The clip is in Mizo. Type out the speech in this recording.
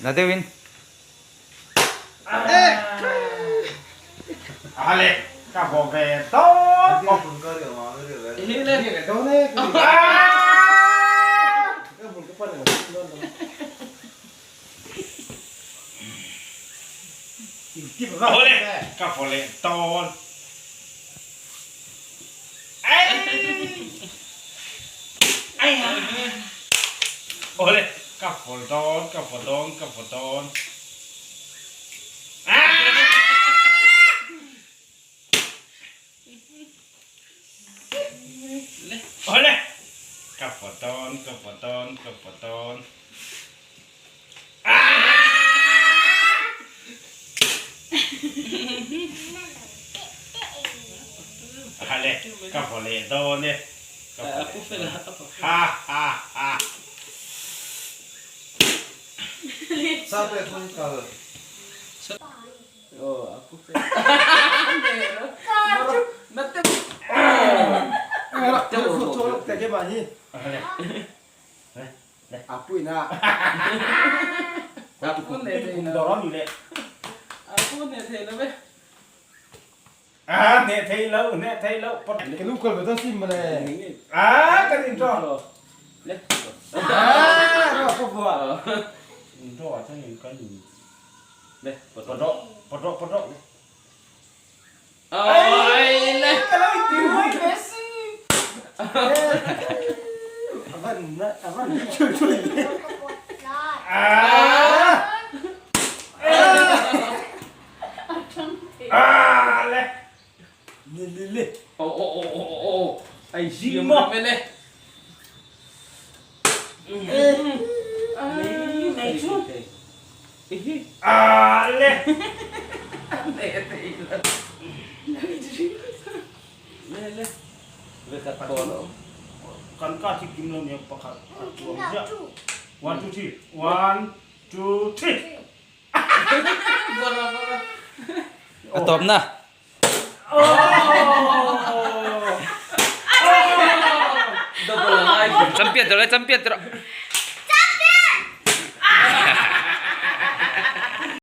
Na deuhin. Ale ka vaw ve dawn bawk. Awle ka vaw leh dawn. Awle ka vaw dawn ka vaw dawn ka vaw dawn. Awle ka vaw dawn ka vaw dawn ka vaw dawn. Hale ka vaw leh dawn e ka vaw leh dawn ha ha ha. A puina. A hneh thei lo, hneh thei lo. Ka lu kal ve dawn sim mawle. A kan in draw. Ah, ro ko bua. In draw ah chuan in kan in. Le, pawt rawh, pawt rawh, pawt rawh. Ai, ka lo in ti huai ve si. Avan na, avan chu chu. Ah! Ah le. Li li li. Oh oh oh oh oh oh. Ai siam maw. Le. Nei chu. Ah le. Le le. Ve khat pawn a awm. Kan ka thi kim lo nia pakhat a tuam ziah. One two three. One two three. A tawp na. Champion tawh le champion tawh.